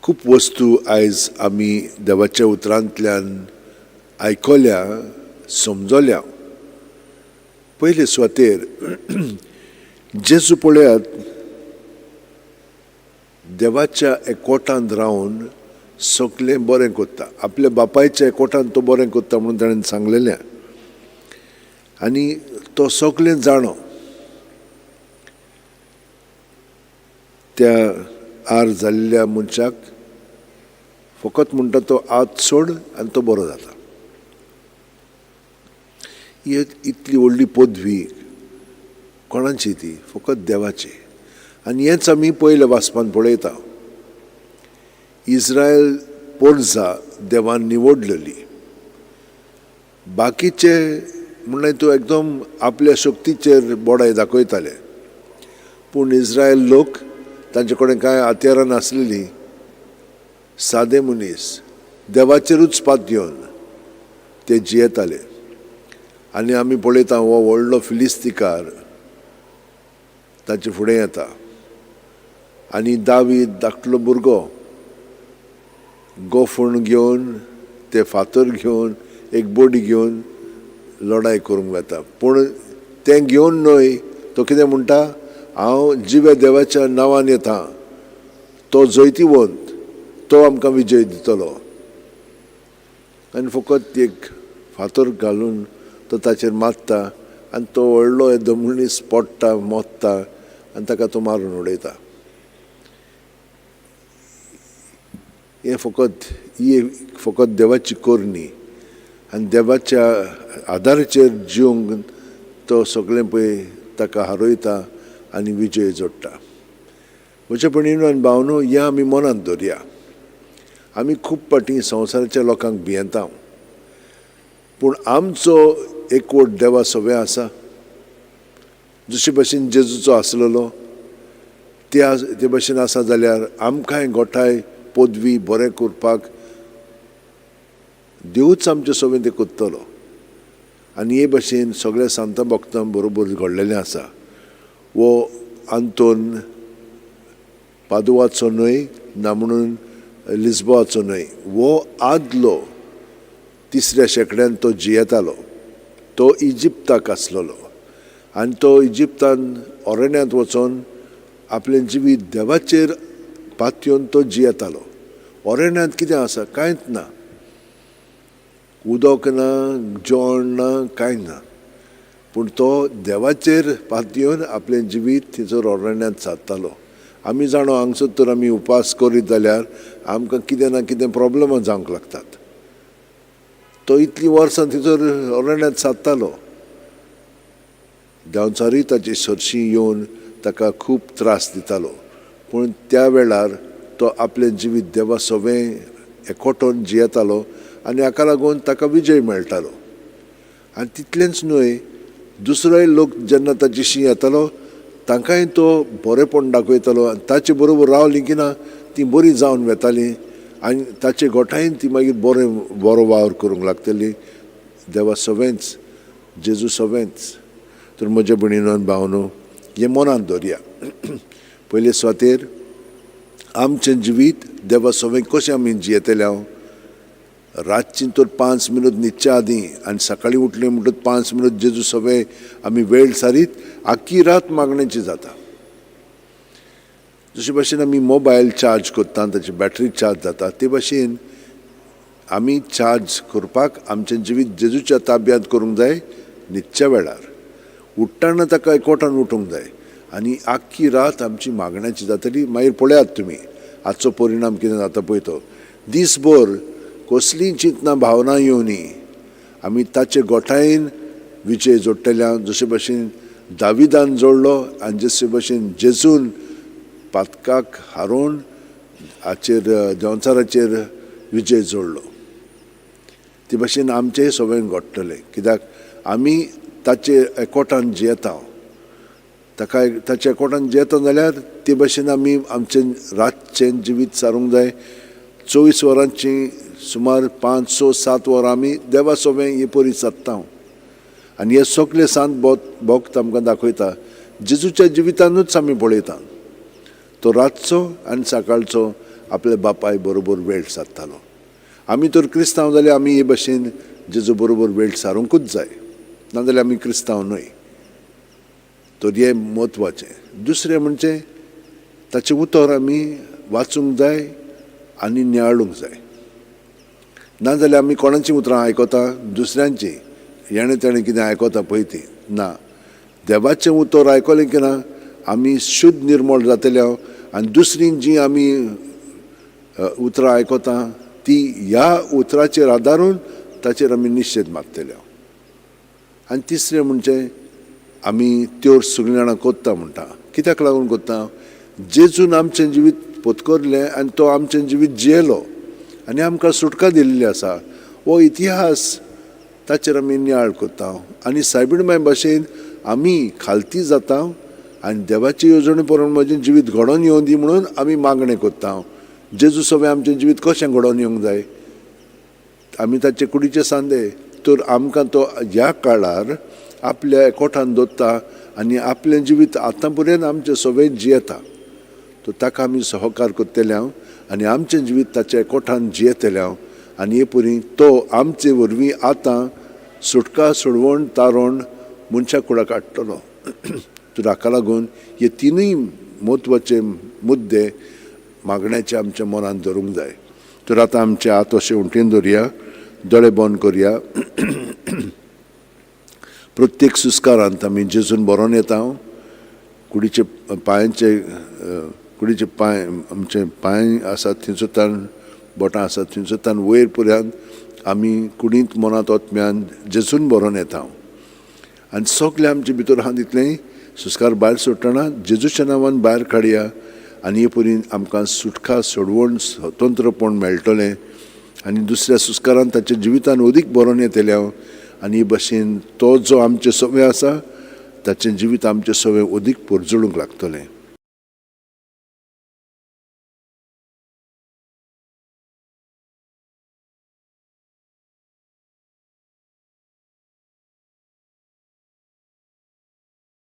खूब वस्तू आयज आमी देवाच्या उतरांतल्यान आयकल्या, समजल्या. पयले सुवातेर जेजू पळयात, देवाच्या एकवटांत रावन सगळें बरें करता. आपल्या बापायच्या एकवटांत तो बरें करता म्हणून ताणें सांगलेलें आनी तो सगळें जाणो. त्या आर जाल्ल्या मनशाक फकत म्हणटा तो आत सोड आनी तो बरो जाता. ही इतली व्हडली पदवी कोणाची? ती फकत देवाची. आनी हेंच आमी पयल्या वाचपान पळयता. इस्रायल पोरजा देवान निवडलेली, बाकीचे म्हणल्यार तो एकदम आपल्या शक्तीचेर बोडाय दाखयताले, पूण इस्रायल लोक तांचे कडेन कांय हत्यारां नासलेलीं, सादे मनीस देवाचेरूच पातयेवन ते जियेताले. आनी आमी पळयता हो व्हडलो फिलिस्तीकार ताचे फुडें येता आनी दावीद धाकटलो भुरगो गोफण घेवन, ते फातर घेवन, एक बडी घेवन लडाय करूंक वता. पूण तें घेवन न्हय, तो कितें म्हणटा, हांव जिव्या देवाच्या नांवान येता, तो जैतिवंत, तो आमकां विजय दितलो. आनी फकत एक फातर घालून तो ताचेर मारता आनी तो व्हडलो येदो मनीस पडटा, मोत्ता आनी ताका तो मारून उडयता. हें फकत ही फकत देवाची करणी आनी देवाच्या आदाराचेर जिवंक तो सगळें पळय ताका हारयता आनी विजय जोडटा. म्हज्या भयणीनो आनी भावनो, हें आमी मनांत दवरया. आमी खूब फावटी संवसाराच्या लोकांक भियेता, पूण आमचो एकवट देवा सवें आसा. जशे भशेन जेजूचो आसलेलो ते भशेन आसा जाल्यार आमकांय गोठाय पदवी बरें करपाक देवूच आमचे सवें तें करतलो. आनी हे भशेन सगळ्या सांतां भक्तां बरोबर घडलेलें आसा. वो आंतोन पादुवाचो न्हय, ना म्हणून लिस्बोआचो न्हय, वो आदलो तिसऱ्या शेंकड्यान तो जियेतालो. तो इजिप्ताक आसलेलो आनी तो इजिप्तान अरण्यांत वचोन आपलें जिवीत देवाचेर पातयेवन तो जियेतालो. अरण्यांत कितें आसा? कांयच ना, उदक ना, जेवण ना, कांय ना, पूण तो देवाचेर पातयेवन आपलें जिवीत थंयसर अरण्यांत सादतालो. आमी जाणो हांगसर तर आमी उपास करीत जाल्यार आमकां कितें ना कितें प्रोब्लमां जावंक लागतात. तो इतलीं वर्सां थंयसर अरण्यांत सादतालो. देंवचारूय ताची सरशी येवन ताका खूब त्रास दितालो, पूण त्या वेळार तो आपलें जिवीत देवा सवें एकवटोन जियेतालो आनी हाका लागून ताका विजय मेळटालो. आनी तितलेंच न्हय, दुसरोय लोक जेन्ना ताची शी येतालो तांकांय तो बरेंपण दाखयतालो आनी ताचे बरोबर रावलीं की ना तीं बरीं जावन वेतालीं आनी ताचे गोठायेन ती मागीर बरें बरो वावर करूंक लागतली. देवा सवेंच, जेजू सवेंच. तर म्हज्या भयणीनो आनी भावनो, हें मनांत दवरया. पयले सुवातेर आमचें जिवीत देवा सवें कशें आमी जियेतले. हांव रातची तर 5 मिनट न्हिदच्या आदीं आनी सकाळीं उठलें म्हणटकच 5 मिनट जेजू सवें आमी वेळ सारीत आख्खी रात मागण्याची जाता. जशे भाशेन आमी मोबायल चार्ज करता, ताची बॅटरी चार्ज जाता, ते भाशेन आमी चार्ज करपाक आमचें जिवीत जेजूच्या ताब्यांत करूंक जाय. न्हिदच्या वेळार उठ्ठना ताका एकवटान उठूंक जाय आनी आख्खी रात आमची मागण्याची जातली. मागीर पळयात तुमी हाचो परिणाम कितें जाता पळय. तो दीसभर कसलीं चिंतना भावना येवनी आमी ताचे गोठायेन विजय जोडटले. जशे भाशेन दाविदान जोडलो आनी जशे भाशेन जेजून पातकाक हारोवन हाचेर देंवचाराचेर विजय जोडलो, ते भाशेन आमचें सगळें घडटलें. कित्याक आमी ताचे एकवटान जियेता, ताका ताच्या एकवटान जियेता जाल्यार ते भाशेन आमी आमचें रातचें जिवीत सारूंक जाय. 24 वरांची सुमार 5, 6, 7 वरां आमी देवा सोबें हे परी सादता. आनी हे सगळे सांत भक्त आमकां दाखयता जेजूच्या जिवितानूच आमी पळयता. तो रातचो आनी सकाळचो आपल्या बापाय बरोबर वेळ सारतालो. आमी तर क्रिस्तांव जाल्यार आमी हे भशेन जेजू बरोबर वेळ सारूंकूच जाय, नाजाल्यार आमी क्रिस्तांव न्हय. तर हें म्हत्वाचें. दुसरें म्हणजे ताचें उतर आमी वाचूंक जाय आनी नियाळूंक जाय. नाजाल्यार आमी कोणाचीं उतरां आयकता, दुसऱ्यांचीं, हेणें तेणें कितें आयकता पळय ती ना. देवाचें उतर आयकलें की ना आमी शुद्ध निर्मळ जातले आनी दुसरीं जीं आमी उतरां आयकता ती ह्या उतराचेर आदारून ताचेर आमी निशेध मारतले. आनी तिसरें म्हणजे आमी त्यो सगळीं जाणां कोत्ता म्हणटा. कित्याक लागून कोत्ता? जेजून आमचें जिवीत पोतकरलें आनी तो आमचें जिवीत जियेलो आनी आमकां सुटका दिल्ली आसा. हो इतिहास ताचेर आमी नियाळ करता आनी सायबीण माय भाशेन आमी खालती जाता आनी देवाची येवजणे प्रमाण म्हजें जिवीत घडोवन येवं दी म्हणून आमी मागणें करता. जेजू सगळें आमचें जिवीत कशें घडोवन येवंक जाय? आमी ताचे कुडीचे सांदे. तर आमकां तो ह्या काळार आपल्या एकोठान दवरता आनी आपलें जिवीत आतां पर्यंत आमचें सगळें जियेता. तर ताका आमी सहकार करतले हांव आनी आमचें जिवीत ताच्या एकोठान जियेतले हांव आनी हे परी तो आमचे वरवीं आतां सुटका सोडवण तारोण मनशा कुडाक हाडटलो. तर हाका लागून हे तिनूय म्हत्वाचे मुद्दे मागण्याचे आमच्या मनांत धरूंक जाय. तर आतां आमचे हात अशे उंटेन दवरया, दोळे बंद करया. प्रत्येक सुस्कारांत आमी जेजून बरोवन येता. कुडीचे पांयांचे, कुडीचे पांय, आमचे पांय आसात थंयसर बोटां आसात थंयसर वयर पर्यंत आमी कुडींत मनांत ओतम्यान जेजून बरोवन येता. आनी सगळें आमचे भितर आहा तितलें सुस्कार भायर सोडटना जेजूच्या नांवान भायर काडया आनी हे परीन आमकां सुटका सोडवण स्वतंत्रपण मेळटलें आनी दुसऱ्या सुस्कारान ताच्या जिवितान अदीक बरोवन येतलें हांव. आनी हे भशेन तो जो आमचें सगळें आसा ताचें जिवीत आमचें सगळें अदीक परजळूंक लागतलें.